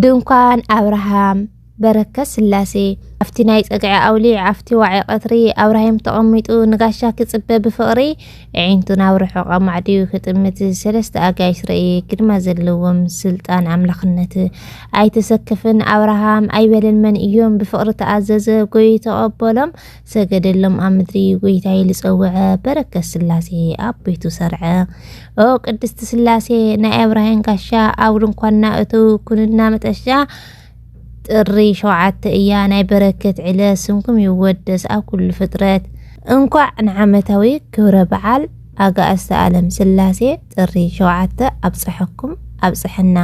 ድንኳን ኣብርሃም በረከት ስላሴ። ኣብቲ ናይ ጸግዒ ኣውሊዕ፣ ኣብቲ ዋዒ ቀትሪ ኣብራሂም ተቐሚጡ ንጋሻ ክጽበ ብፍቕሪ፣ ኣዒንቱ ናብ ርሑቕ ኣማዕድዩ ክጥምት፣ ሰለስተ ኣጋይሽ ረእየ፣ ግርማ ዘለዎም ስልጣን ኣምላኽነት። ኣይተሰከፈን ኣብርሃም፣ ኣይበለን መን እዮም፣ ብፍቕሪ ተኣዘዘ፣ ጎዩ ተቐበሎም፣ ሰገደሎም፣ ኣብ ምድሪ ጎይታይ ልጸውዐ፣ በረከት ስላሴ ኣብ ቤቱ ሰርዐ። ኦ ቅድስቲ ስላሴ፣ ናይ ኣብርሃም ጋሻ፣ ኣብ ድንኳንና እትው፣ ኩንና መጠሻ። ጥሪ ሸውዓተ እያ ናይ በረከት ዕለት፣ ስምኩም ይወደስ ኣብ ኩሉ ፍጥረት። እንኳዕ ንዓመታዊ ክብረ በዓል ኣጋእዝተ ኣለም ስላሴ ጥሪ ሸውዓተ ኣብፀሐኩም ኣብፀሐና።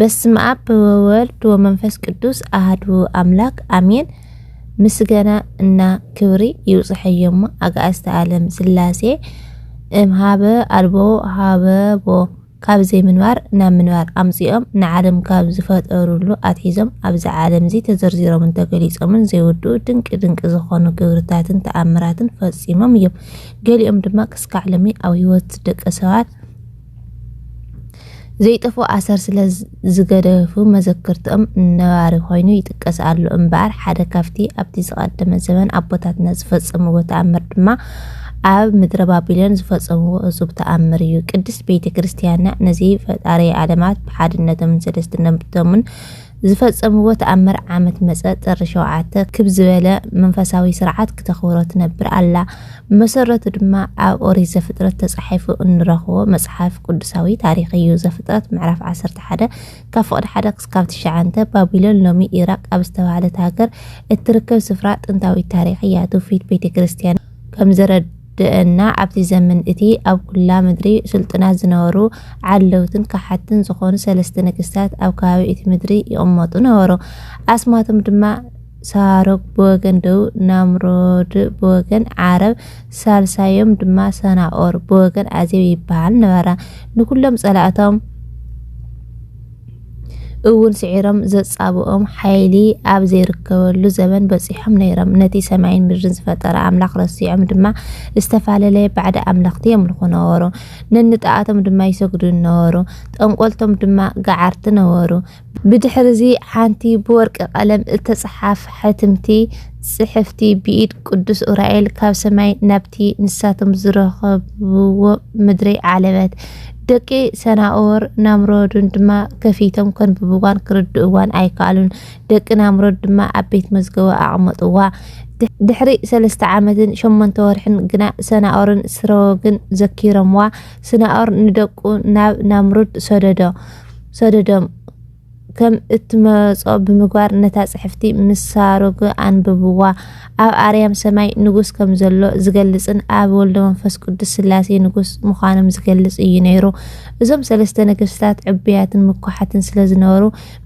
በስመ ኣብ ወወልድ ወመንፈስ ቅዱስ ኣሃዱ ኣምላክ ኣሜን። ምስጋና እና ክብሪ ይብፅሐዮ እሞ ኣጋእዝተ ኣለም ስላሴ እምሃበ ኣልቦ ሃበቦ ካብ ዘይምንባር ናብ ምንባር ኣምጺኦም ንዓለም ካብ ዝፈጠሩሉ ኣትሒዞም ኣብዚ ዓለም እዚ ተዘርዚሮምን ተገሊጾምን ዘይውድኡ ድንቂ ድንቂ ዝኾኑ ግብርታትን ተኣምራትን ፈጺሞም እዮም። ገሊኦም ድማ ክስካዕ ሎሚ ኣብ ህይወት ደቂ ሰባት ዘይጠፍኡ ኣሰር ስለ ዝገደፉ መዘክርትኦም ነባሪ ኮይኑ ይጥቀስ ኣሎ። እምበኣር ሓደ ካብቲ ኣብቲ ዝቐደመ ዘመን ኣቦታትና ዝፈጸምዎ ተኣምር ድማ ኣብ ምድረ ባቢሎን ዝፈጸምዎ እጹብ ተኣምር እዩ። ቅድስት ቤተ ክርስቲያንና ነዚ ፈጣሪ ዓለማት ብሓድነቶምን ሰለስትነቶምን ዝፈጸምዎ ተኣምር ዓመት መጸ ጥሪ ሸውዓተ ክብ ዝበለ መንፈሳዊ ስርዓት ክተኽብሮ ትነብር ኣላ። መሰረቱ ድማ ኣብ ኦሪት ዘፍጥረት ተጻሒፉ እንረኽቦ መጽሓፍ ቅዱሳዊ ታሪኽ እዩ። ዘፍጥረት ምዕራፍ ዓሰርተ ሓደ ካብ ፍቕዲ ሓደ ክስካብ ትሽዓተ። ባቢሎን ሎሚ ኢራቅ ኣብ ዝተባህለት ሃገር እትርከብ ስፍራ ጥንታዊት ታሪኽ እያ። ትውፊት ቤተ ክርስቲያን ከም ዘረድአና ኣብቲ ዘመን እቲ ኣብ ኩላ ምድሪ ስልጡናት ዝነበሩ ዓለውትን ካሓትን ዝኾኑ ሰለስተ ነገስታት ኣብ ከባቢ እቲ ምድሪ ይቕመጡ ነበሩ። ኣስማቶም ድማ ሳሮግ ብወገን ደቡብ፣ ናምሮድ ብወገን ዓረብ፣ ሳልሳዮም ድማ ሰናኦር ብወገን ኣዜብ ይበሃል ነበረ። ንኩሎም ጸላእቶም እውን ስዒሮም ዘጻብኦም ሓይሊ ኣብ ዘይርከበሉ ዘበን በጺሖም ነይሮም። ነቲ ሰማይን ምድርን ዝፈጠረ ኣምላኽ ረሲዖም ድማ ዝተፈላለየ ባዕዲ ኣምላኽቲ የምልኹ ነበሩ። ነንጣኣቶም ድማ ይሰግዱ ነበሩ። ጠንቆልቶም ድማ ገዓርቲ ነበሩ። ብድሕርዚ ሓንቲ ብወርቂ ቀለም እተጸሓፍ ሕትምቲ ጽሕፍቲ ብኢድ ቅዱስ ኡራኤል ካብ ሰማይ ናብቲ ንሳቶም ዝረኸብዎ ምድሪ ዓለበት። ደቂ ሰናኦር ናምሮድን ድማ ከፊቶም ከንብብዋን ክርድእዋን ኣይከኣሉን። ደቂ ናምሮድ ድማ ኣብ ቤት መዝገቦ ኣቐመጥዋ። ድሕ-፣ ድሕሪ ሰለስተ ዓመትን ሸሞንተ ወርሕን ግና ሰናኦርን ስረወግን ዘኪሮምዋ። ሰናኦር ንደቁ ናብ ናምሩድ ሰደዶ-፣ ሰደዶም። ከም እትመጾ ብምግባር ነታ ጽሕፍቲ ምስ ሳሮግ ኣንብብዋ። ኣብ ኣርያም ሰማይ ንጉስ ከም ዘሎ ዝገልጽን ኣብ ወልደ መንፈስ ቅዱስ ስላሴ ንጉስ ምዃኖም ዝገልጽ እዩ ነይሩ። እዞም ሰለስተ ነገስታት ዕቡያትን ምኩሓትን ስለ ዝነበሩ፣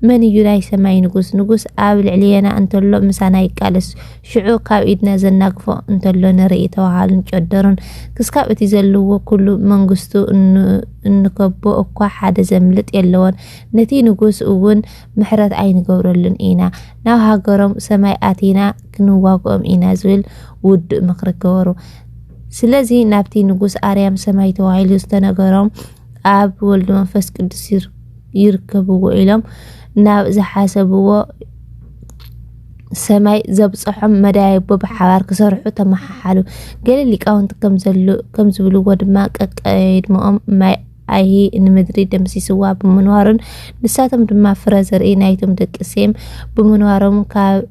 መን እዩ ናይ ሰማይ ንጉስ? ንጉስ ኣብ ልዕሊና እንተሎ ምሳና ይቃለስ። ሽዑ ካብ ኢድና ዘናግፎ እንተሎ ንርኢ ተባሃሉን ጨደሩን። ክስካብ እቲ ዘለዎ ኩሉ መንግስቱ እን-፣ እንከቦ እኳ ሓደ ዘምልጥ የለዎን። ነቲ ንጉስ እውን ምሕረት ኣይንገብረሉን ኢና። ናብ ሃገሮም ሰማይ ኣቲና ክንዋግኦም ኢና ዝብል ውዱእ ምኽሪ ገበሩ። ስለዚ ናብቲ ንጉስ ኣርያም ሰማይ ተባሂሉ ዝተነገሮም ኣብ ወልድ መንፈስ ቅዱስ ይር-፣ ይርከብዎ ኢሎም ናብ ዝሓሰብዎ ሰማይ ዘብጽሖም መዳይቦ ብሓባር ክሰርሑ ተመሓሓሉ። ገለ ሊቃውንቲ ከም ዘሉ-፣ ከም ዝብልዎ ድማ ቀቀድምኦም ማይ ኣይሂ ንምድሪ ደምሲስዋ ብምንዋሩን ንሳቶም ድማ ፍረ ዘርኢ ናይቶም ደቂ ሴም ብምንዋሮም ካብ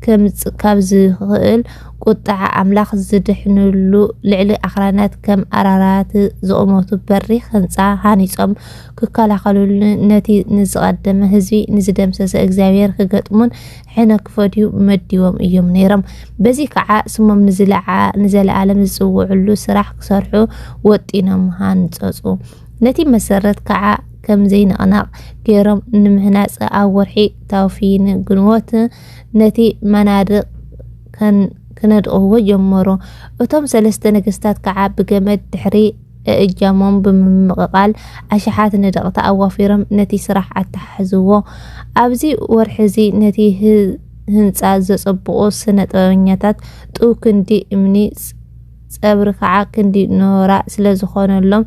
ከምጽ-፣ ካብ ዝኽእል ቁጥዓ ኣምላኽ ዝድሕንሉ ልዕሊ ኣኽራናት ከም ኣራራት ዝቑመቱ በሪኽ ህንጻ ሃኒጾም ክከላኸሉሉን ነቲ ንዝቐደመ ህዝቢ ንዝደምሰሰ እግዚኣብሔር ክገጥሙን ሕነ ክፈድዩ መዲቦም እዮም ነይሮም። በዚ ከዓ ስሞም ንዝለዓ-፣ ንዘለዓለም ዝጽውዕሉ ስራሕ ክሰርሑ ወጢኖም ሃንጸጹ። ነቲ መሰረት ከዓ ከም ዘይንቕነቕ ገይሮም ንምህናጽ ኣብ ወርሒ ታውፊን ግንቦት ነቲ መናድቕ ከን-፣ ክነድቕዎ ጀመሩ። እቶም ሰለስተ ነገስታት ከዓ ብገመድ ድሕሪ እጃሞም ብምምቕቓል ኣሽሓት ነደቕቲ ኣዋፊሮም ነቲ ስራሕ ኣተሓሕዝዎ። ኣብዚ ወርሒ እዚ ነቲ ህ-፣ ህንጻ ዘጸብቑ ስነ ጥበበኛታት ጡብ ክንዲ እምኒ፣ ጸ-፣ ጸብሪ ከዓ ክንዲ ኖራ ስለ ዝኾነሎም፣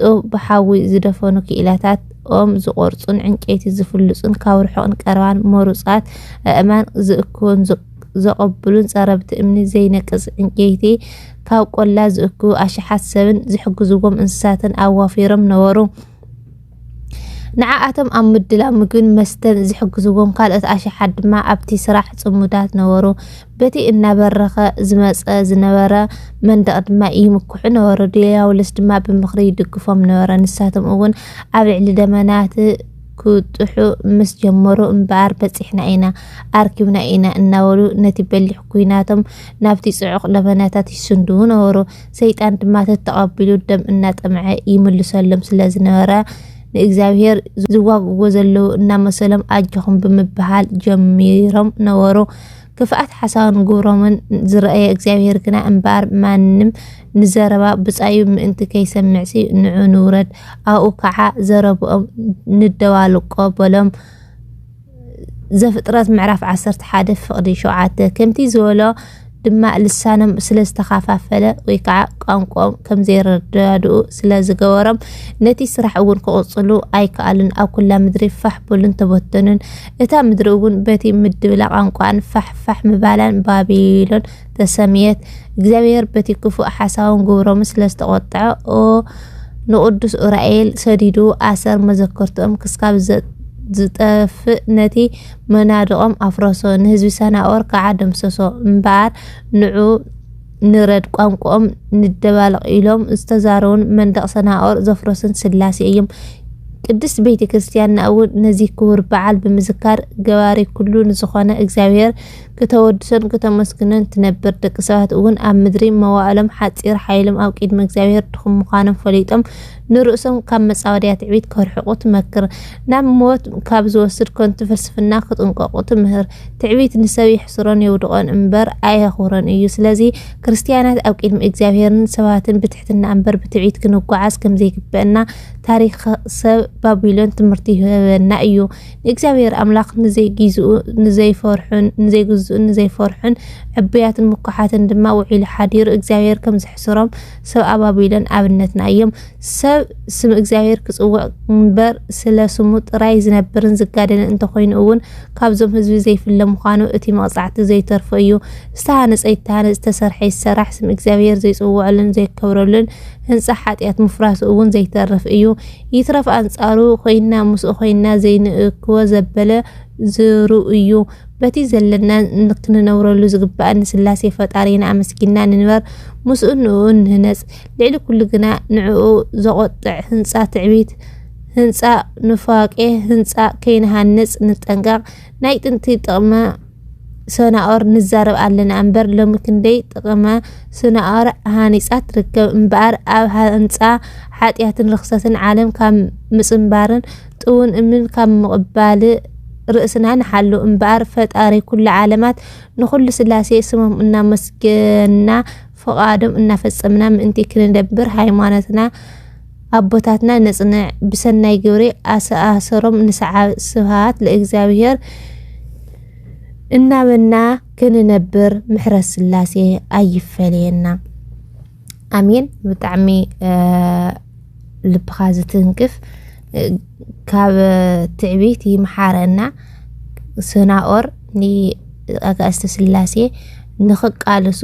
ጡብ ብሓዊ ዝደፈኑ ክኢላታት ኦም ዝቖርጹን ዕንጨይቲ ዝፍልጹን ካብ ርሑቕን ቀረባን መሩጻት ኣእማን ዝእክቡን ዘቐብሉን ጸረብቲ እምኒ ዘይነቅጽ ዕንጨይቲ ካብ ቆላ ዝእክቡ ኣሽሓት ሰብን ዝሕግዝዎም እንስሳትን ኣዋፊሮም ነበሩ። ንዓኣቶም ኣብ ምድላው ምግብን መስተን ዝሕግዝዎም ካልኦት ኣሽሓት ድማ ኣብቲ ስራሕ ጽሙዳት ነበሩ። በቲ እናበረኸ ዝመጸ ዝነበረ መንደቕ ድማ ይምክሑ ነበሩ። ድያብሎስ ድማ ብምኽሪ ይድግፎም ነበረ። ንሳቶም እውን ኣብ ልዕሊ ደመናት ክጥሑ ምስ ጀመሩ፣ እምበኣር በጺሕና ኢና፣ ኣርኪብና ኢና እናበሉ ነቲ በሊሕ ኲናቶም ናብቲ ጽዑቕ ደመናታት ይስንድዉ ነበሩ። ሰይጣን ድማ ተተቐቢሉ ደም እናጠምዐ ይምልሰሎም ስለ ዝነበረ፣ ንእግዚኣብሔር ዝዋግዎ ዘለዉ እናመሰሎም ኣጆኹም ብምብሃል ጀሚሮም ነበሩ። ክፍኣት ሓሳውን ግብሮምን ዝረኣየ እግዚኣብሔር ግና፣ እምበኣር ማንም ንዘረባ ብጻዩ ምእንቲ ከይሰምዕሲ ንዑ ንውረድ፣ ኣብኡ ከዓ ዘረብኦም ንደባልቆ በሎም። ዘፍጥረት ምዕራፍ ዓሰርተ ሓደ ፍቕዲ ሸውዓተ። ከምቲ ዝበሎ ድማ ልሳኖም ስለ ዝተኸፋፈለ ወይ ከዓ ቋንቋኦም ከም ዘይረዳድኡ ስለ ዝገበሮም ነቲ ስራሕ እውን ክቕጽሉ ኣይከኣሉን። ኣብ ኩላ ምድሪ ፋሕ በሉን ተበተኑን። እታ ምድሪ እውን በቲ ምድብላ ቋንቋን ፋሕ ፋሕ ምባላን ባቢሎን ተሰምየት። እግዚኣብሔር በቲ ክፉእ ሓሳቦም ግብሮም ስለ ዝተቖጥዐ፣ ኦ ንቕዱስ ኡራኤል ሰዲዱ ኣሰር መዘከርትኦም ክስካብ ዝጠፍእ ነቲ መናድቖም ኣፍረሶ፣ ንህዝቢ ሰናኦር ከዓ ደምሰሶ። እምበኣር ንዑ ንረድ ቋንቋኦም ንደባልቕ ኢሎም ዝተዛረቡን መንደቕ ሰናኦር ዘፍረሱን ስላሴ እዮም። ቅድስት ቤተ ክርስቲያንና እውን ነዚ ክቡር በዓል ብምዝካር ገባሪ ኩሉ ንዝኾነ እግዚኣብሔር ክተወድሶን ክተመስግኖን ትነብር። ደቂ ሰባት እውን ኣብ ምድሪ መዋእሎም ሓጺር፣ ሓይሎም ኣብ ቅድሚ እግዚኣብሔር ድኹም ምዃኖም ፈሊጦም ንርእሶም ካብ መጻወድያ ትዕቢት ከርሕቑ ትመክር። ናብ ሞት ካብ ዝወስድ ከንቱ ፍልስፍና ክጥንቀቑ ትምህር። ትዕቢት ንሰብ የሕስሮን የውድቖን እምበር ኣየኽብሮን እዩ። ስለዚ ክርስትያናት ኣብ ቅድሚ እግዚኣብሔርን ሰባትን ብትሕትና እምበር ብትዕቢት ክንጓዓዝ ከም ዘይግበአና ታሪኽ ሰብ ባቢሎን ትምህርቲ ይህበና እዩ። ንእግዚኣብሔር ኣምላኽ ንዘይግዝኡ፣ ንዘይፈርሑን፣ ንዘይግዝኡን ንዘይፈርሑን ዕቡያትን ምኩሓትን ድማ ውዒሉ ሓዲሩ እግዚኣብሔር ከም ዘሕስሮም ሰብኣ ባቢሎን ኣብነትና እዮም። ሰብ ስም እግዚኣብሔር ክጽውዕ እምበር ስለ ስሙ ጥራይ ዝነብርን ዝጋደልን እንተኾይኑ እውን ካብዞም ህዝቢ ዘይፍለ ምዃኑ እቲ መቕጻዕቲ ዘይተርፎ እዩ። ዝተሃነጸ ይተሃነጽ፣ ዝተሰርሐ ይሰራሕ፣ ስም እግዚኣብሔር ዘይጽውዐሉን ዘይከብረሉን ህንጻ ሓጢኣት ምፍራሱ እውን ዘይተርፍ እዩ። ይትረፍ ኣንጻሩ ኮይና ምስኡ ኮይና ዘይንእክቦ ዘበለ ዝሩ እዩ። በቲ ዘለና ክንነብረሉ ዝግባእ ንስላሴ ፈጣሪና ኣመስጊና ንንበር፣ ምስኡ ንኡ ንህነጽ። ልዕሊ ኩሉ ግና ንዕኡ ዘቖጥዕ ህንጻ ትዕቢት፣ ህንጻ ኑፋቄ፣ ህንጻ ከይንሃንጽ ንጠንቀቕ። ናይ ጥንቲ ጥቕመ ሰናኦር ንዛረብ ኣለና እምበር ሎሚ ክንደይ ጥቕመ ሰናኦር ሃኒጻ ትርከብ እምበኣር ኣብ ህንጻ ሓጢኣትን ርኽሰትን ዓለም ካብ ምጽንባርን ጥውን እምን ካብ ምቕባል ርእስና ንሓሉ እምበኣር ፈጣሪ ኩሉ ዓለማት ንኹሉ ስላሴ ስሞም እናመስገና ፍቓዶም እናፈጸምና ምእንቲ ክንደብር ሃይማኖትና ኣቦታትና ነጽንዕ፣ ብሰናይ ግብሪ ኣሰኣሰሮም ንስዓብ። ስብሃት ለእግዚኣብሔር እናበና ክንነብር ምሕረት ስላሴ ኣይፈለየና። ኣሜን። ብጣዕሚ ልብኻ ዝትንክፍ ካብ ትዕቢት ይምሓረና። ሰናኦር ንኣጋእዝተ ስላሴ ንኽቃልሱ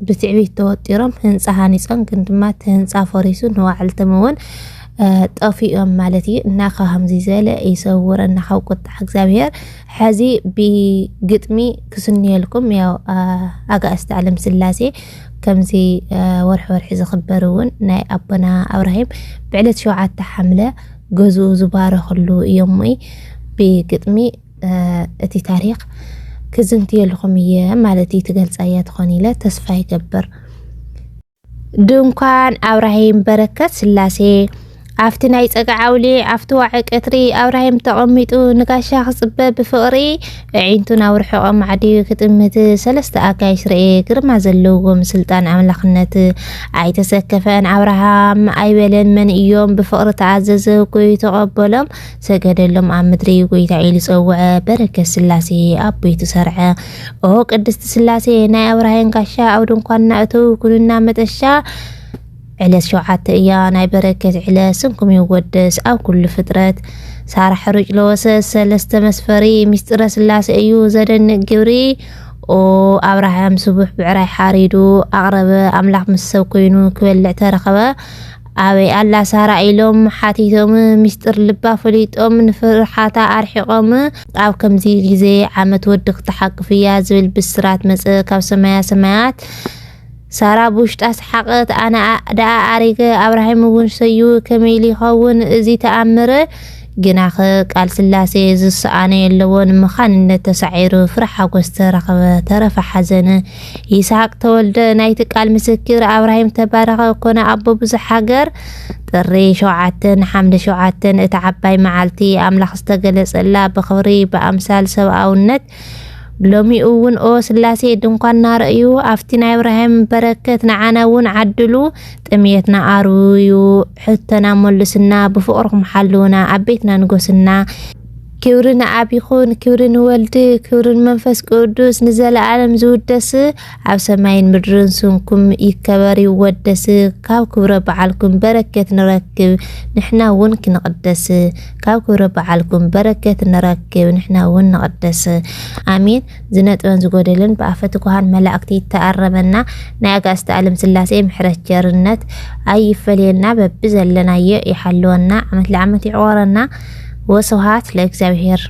ብትዕቢት ተወጢሮም ህንፃ ሃኒፆም ግን ድማ እቲ ህንፃ ፈሪሱ ንባዕልቶም እውን ጠፊኦም ማለት እዩ። እና ካብ ከምዚ ዝበለ ይሰውረና ካብ ቁጣ እግዚኣብሔር። ሕዚ ብግጥሚ ክስንየልኩም ያው ኣጋእዝተ ዓለም ስላሴ ከምዚ ወርሒ ወርሒ ዝኽበር እውን ናይ ኣቦና ኣብራሂም ብዕለት ሸውዓተ ሓምለ ገዝኡ ዝባረኽሉ እዮም። ብግጥሚ እቲ ታሪኽ ክዝንትየልኹም እየ ማለት እዩ። ትገልፃ እያ ትኾን ኢለ ተስፋ ይገብር። ድንኳን ኣብራሂም በረከት ስላሴ ኣብቲ ናይ ጸግዓ ኣውሊ ኣብቲ ዋዒ ቀትሪ ኣብራሂም ተቐሚጡ ንጋሻ ክጽበ ብፍቕሪ ኣዒንቱ ናብ ርሑቕ ኣማዕድዩ ክጥምት ሰለስተ ኣጋይሽ ረኤ። ግርማ ዘለዎም ስልጣን ኣምላኽነት ኣይተሰከፈን። ኣብርሃም ኣይበለን መን እዮም ብፍቕሪ ተኣዘዘ። ጎይ ተቐበሎም ሰገደሎም ኣብ ምድሪ ጎይታ ኢሉ ጸውዐ። በረከት ስላሴ ኣብ ቤቱ ሰርዐ። ኦ ቅድስቲ ስላሴ ናይ ኣብርሃም ጋሻ ኣብ ድንኳንና እተው ኩንና መጠሻ። ዕለት ሸውዓተ እያ ናይ በረከት ዕለት፣ ስምኩም ይወደስ ኣብ ኩሉ ፍጥረት። ሳራ ሕሩጭ ለወሰ ሰለስተ መስፈሪ፣ ሚስጥረ ስላሴ እዩ ዘደንቅ ግብሪ። ኦ ኣብርሃም ስቡሕ ብዕራይ ሓሪዱ ኣቕረበ፣ ኣምላኽ ምስ ሰብ ኮይኑ ክበልዕ ተረኸበ። ኣበይ ኣላ ሳራ ኢሎም ሓቲቶም፣ ሚስጥር ልባ ፈሊጦም ንፍርሓታ ኣርሒቖም። ኣብ ከምዚ ግዜ ዓመት ወዲ ክትሓቅፍ እያ ዝብል ብስራት መጸ ካብ ሰማያ ሰማያት። ሳራ ብውሽጣ ሰሓቐት። ኣነ ደኣ ኣሪገ፣ ኣብርሃም እውን ሰዩ፣ ከመይ ኢሉ ይኸውን እዚ ተኣምር? ግናኸ ቃል ስላሴ ዝሰኣነ የለዎን። መኻንነት ተሳዒሩ፣ ፍረ ሓጎስ ተረኸበ፣ ተረፈ ሓዘን። ይስሐቅ ተወልደ ናይቲ ቃል ምስክር፣ ኣብርሃም ተባረኸ፣ ኮነ ኣቦ ብዙሕ ሃገር። ጥሪ ሸውዓተ ንሓምለ ሸውዓተ፣ እቲ ዓባይ መዓልቲ ኣምላኽ ዝተገለጸላ ብኽብሪ ብኣምሳል ሰብኣውነት። ሎሚ እውን ኦ ስላሴ ድንኳንና ረእዩ፣ ኣብቲ ናይ ኣብርሃም በረከት ንዓና እውን ዓድሉ። ጥምየትና ኣርዩ፣ ሕቶና መሉስና፣ ብፍቕርኹም ሓልውና፣ ኣብ ቤትና ንጎስና። ክብሪ ንኣብ ይኹን፣ ክብሪ ንወልድ፣ ክብሪ ንመንፈስ ቅዱስ ንዘለኣለም ዝውደስ። ኣብ ሰማይን ምድርን ስምኩም ይከበር ይወደስ። ካብ ክብረ በዓልኩም በረከት ንረክብ፣ ንሕና እውን ክንቕደስ። ካብ ክብረ በዓልኩም በረከት ንረክብ፣ ንሕና እውን ንቕደስ። ኣሜን። ዝነጥበን ዝጎደልን ብኣፈ ትጉሃን መላእክቲ ይተኣረመና። ናይ ኣጋእዝተ ዓለም ስላሴ ምሕረት ቸርነት ኣይፈለየና፣ በብዘለናዮ ይሓልወና፣ ዓመት ለዓመት ይዕቆረና። ወስብሐት ለእግዚኣብሔር።